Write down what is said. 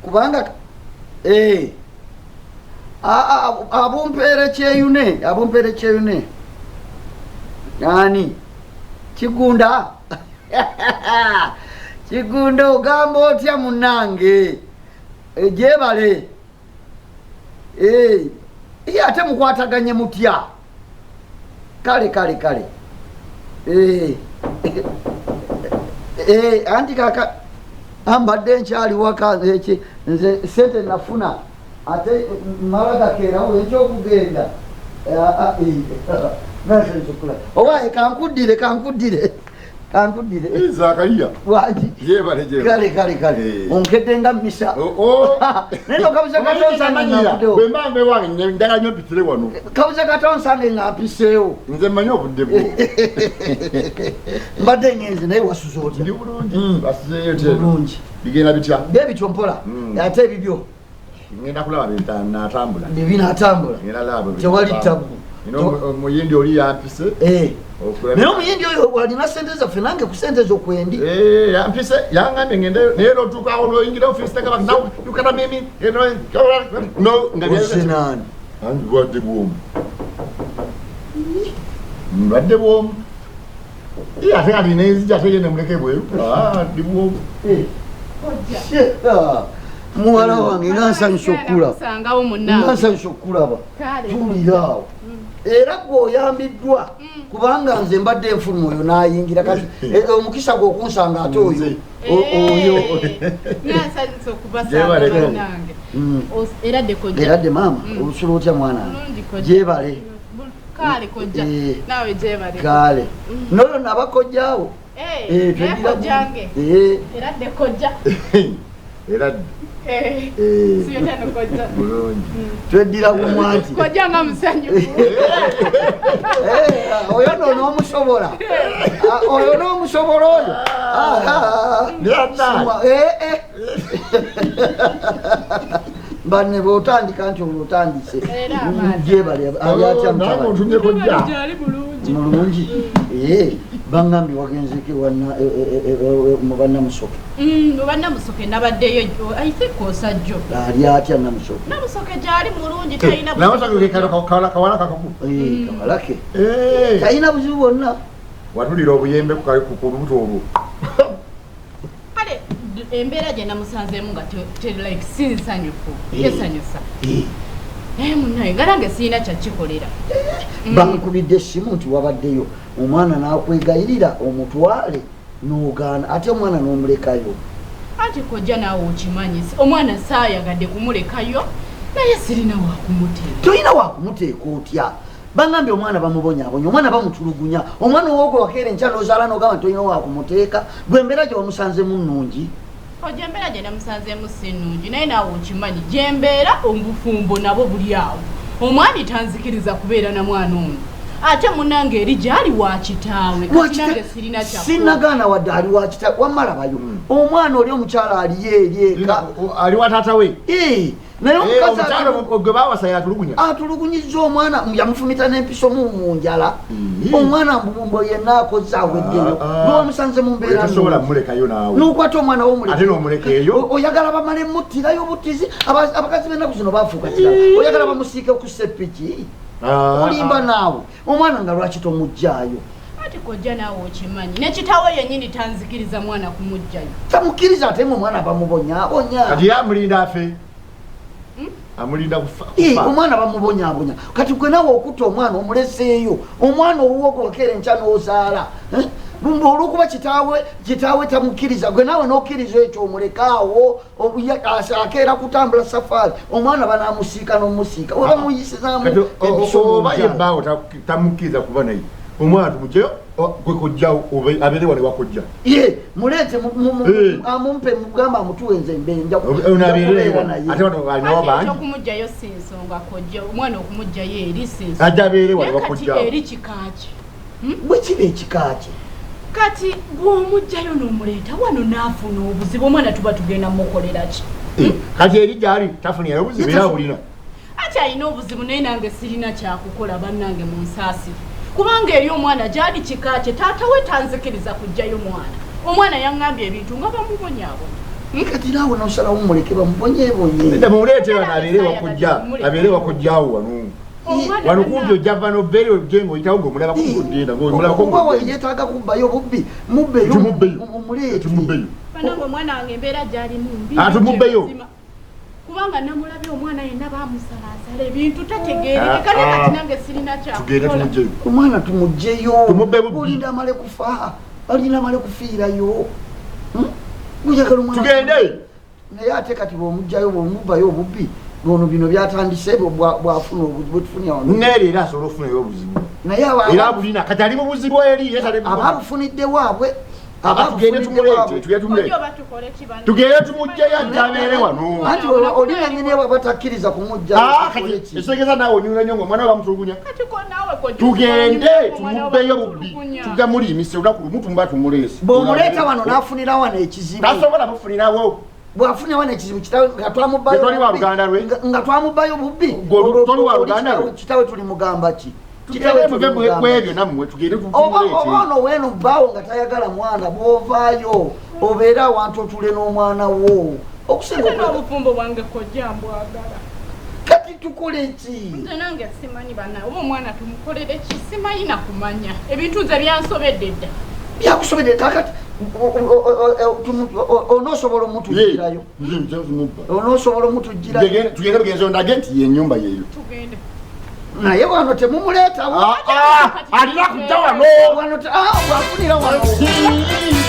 Kubanga abumpeere Kyeyune, abumpeere Kyeyune ani? Kigunda, Kigunda, ogamba otya munange? Gyebale. Ye ate mukwataganye mutya? Kale kale kale. Anti kaka ambadde nkyali waka eki nze sente nafuna ate mala gakeerawo ekyokugenda. Oba kankuddire, kankuddire, kankuddire. Zakariya. Wangi. Yebale, gyebale. Kale kale kale. Onkedde nga misa. Oh. Naye no kabuza katonsange nga nkudewo. Bwe mba nve wange njagala nnyo mpitire wano. Kabuza katonsange nga mpiseewo. Nze mmanyi obudde bwo. Mbadde ngenze, naye wasuze otya? Ndi bulungi. Basuzeeyo otya? Bulungi. Bigenda bitya? Bye bityo mpola. Ate ebibyo? Ngenda kulaba binatambula. Binaatambula. Ngenda laba. Tewali tabu. Nina omuyindi oli yampise. Naye omuyindi oyo alina sente zaffe, nange ku sente zo kwendi. Yampise, yangambye ngendeyo, naye notuukawo noyingira ofiisi tegaba nawe yukana mimi no nga Ozze naani? Anti bulwadde bwomu, ndwadde bwomu. Ate kati nenzija ate ye nemuleke bweru. Ah, ndi bwomu. Muwala wange, nga nsanyusa okukulaba. Kusangawo munnange. Nga nsanyusa okukulaba. Kale. Tuulira awo. Era gwe oyambiddwa, kubanga nze mbadde nfuluma, oyo n'ayingira. Kati omukisa gwe okunsanga ate oyo Nze. Oyo. Nansanyusa okubasanga Gyebale. bannange. Eradde kojja. Eradde maama. Olusula otya mwana wange? Bulungi kojja. Gyebale. Kale kojja. Naawe gyebale. Kale noyo nabakojjaawo. Eh, naye kojjange. Eradde kojja. Era Siyo tano kojja. Bulungi. Tweddira gumu anti. Kojja nga musanyufu. Oyo no n'omusobola. Ah, oyo n'omusobola oyo. Ah, ah, ah. Byonna. Banne bw'otandika nti olwo otandise. Era amaanyi. Gyebale. Ali atya Nange mutabani? ontumye kojja. Gyali bulungi. Mulungi. Bangambye wagenzeko mu bannamusoke. Oba Namusoke nabaddeyo, I think osajjo. Ali atya Namusoke? Namusoke gyali mulungi, talina Namusoke kawala kakaku. Kawalake talina buzibu bwonna. Watulira obuyembe ku lubuto olwo. Kale embeera gye namusanzeemu nga like si nsanyufu, tesanyusa. Naye munnaye nga nange sirina kyakikolera. Bankubidde essimu nti wabaddeyo omwana n'akwegayirira omutwale n'ogaana, ate omwana n'omulekayo. Anti kojja naawe okimanyi, omwana saayagadde kumulekayo, naye sirina wakumuteeka. Tolina wakumuteeka otya? Bangambye omwana bamubonyabonya, omwana bamutulugunya, omwana owogwe wakeera enkya n'ozaala n'ogamba nti tolina wakumuteeka. Gwe embeera gye wamusanzemu nnungi? Kojja, embeera gye namusanzeemu si nnungi, naye naawe okimanyi gyembeera obufumbo nabo buli awo. Omwami tanzikiriza kubeera na mwana ono, ate munange eri gyali wa kitaawe. Kati nange sirina kyakukola. Sinagaana wadde ali wakita, wamalabayo omwana oli omukyala aliyo eri eka. Ali wa taata we. Naye omukazi Omukyalo gwe bawasa yatulugunya. Atulugunyizza omwana, yamufumita n'empiso mu njala. Omwana mbubumbo yenna akoze aweddeyo. Lwamusanze mu mbeera Tosobola nnungi. mulekayo naawe. N'okwata omwana wo omuleka. Ate n'omuleka eyo. Oyagala bamale muttirayo obuttizi? Abakazi b'ennaku zino bafuuka kirala. Oyagala bamusiike ku seppiki? Olimba naawe. Omwana nga lwaki tomuggyaayo? Ati kojja naawe okimanyi ne kitaawe yennyini tanzikiriza mwana kumugjayo. Tamukkiriza, ate mu omwana bamubonyaabonya. Kati ye amulinda afe, amulinda kufa. Kufa. Omwana bamubonyaabonya. Kati gwe nawe okutta omwana omuleseeyo, omwana owuwo gwe wakeera enkya n'ozaala. Eh? Olwokuba kitaawe tamukkiriza, gwe naawe n'okkiriza ekyo omulekaawo. Akeera kutambula safaari, omwana banaamusiika n'omusiika oba muyisizaamu Kati empiso mu oba njala. yebbaawo tamukkiriza kuba naye, omwana tumugyeyo gwe kojjawo abeere wano wakojja. Ye muleete amumpe, mugamba amutuwe, nze mbe nja Ono abeere kubeera wano. naye. Ate wano alinawo Ati bangi. ekyokumugjayo si nsonga kojja, omwana okumugjayo eri si nsonga. Ajja abeere wano Naye kati wakojjawo. eri kikaaki? Bwe kiba ekika kye. Kati bw'omugjayo n'omuleeta wano n'afuna obuzibu, omwana tuba tugenda mukolera ki? Kati eri gyali tafunirayo obuzibu, era bulina. Ati alina obuzibu, naye nange sirina kyakukola bannange, mu nsaasire, kubanga eri omwana gyali kika kye, taata we tanzikiriza kugjayo mwana. Omwana yaŋŋambye ebintu nga bamubonyabonya. Kati naawe nosalawo muleke bamubonyebonye. Nedda, mumuleete wano abeere wakojja, abeere wakojjaawo wano. Omwana Wano kumpi ojja va nobeeri ojje ng'oyitawo ng'omulabako ng'ogenda ng'omulabako Oba ng'ogenda. yeetaaga kubbayo bubbi, mubbeyo. Tumubbeyo. Mumuleete. Tumubbeyo. Banange, omwana wange embeera gyalimu mbi. Ah, tumubbeyo. Kubanga namulabye omwana yenna bamusalaasala ebintu, tategeereke. Kale Ah, ah. kati nange sirina Tugende kyakukola. tumugjeyo. Omwana tumugjeyo. Tumubbe bubbi. Olinda amale kufa, olinda amale kufiirayo. Hmm? Guyagala omwana. Tugende. Naye ate kati bwomugjayo, bwomubbayo obubbi, ono bino byatandise bwafuna bwetufunye wano. Neeri era asobola okufunayo obuzibu. Naye Era abulina kati ali mu buzibu eri ye tali mu aba abufunidde waabwe. Ah, tugende tumuleete, tugende tumuleete. Kojja, oba tukole ki bannange? Tugende tumugjeyo ajje abeere wano. Anti oli nanyini bwaba takkiriza kumugjayo, Ah, tukole kati ki? ekitegeeza naawe onyuula nnyo ng'omwana we bamutulugunya. Kati ko naawe kojja, Tugende omwana we tumubbeyo bubbi. bamutulugunya. Tujja muliimisa olunaku lumu tumuba tumuleese. Bw'omuleeta wano n'afunira wano ekizibu. Tasobola mufunirawo. Bw'afunira wano ekizibu, kitawe nga twamubbayo Toli wa bubbi, luganda lwe? nga twamubbayo bubbi. Toli wa luganda lwe? Kitawe tulimugamba ki? Tugende muve tulimugamba kwebyo ki? nammwe, tugende Oba oba tumuleete. ono weeno bbaawo nga tayagala mwana, bw'ovaayo obeere awantu otule n'omwana wo okusinga Ate n'obufumbo bwange kojja mbwagala. Kati tukole ki? Nze nange simanyi bannaye oba omwana tumukolere ki, simanyi nakumanya, ebintu nze byansobedde dda. Byakusobedde. Kakati onoosobola omutugirayo? Nze nze mubba. Onoosobola omutugirayo? Tugende bugenzi ondage nti ye ennyumba yeeyo. Tugende. Naye wano temumuleetawo. Ah, ah, alina kujja wano. Wano bwafunira wano. Sii.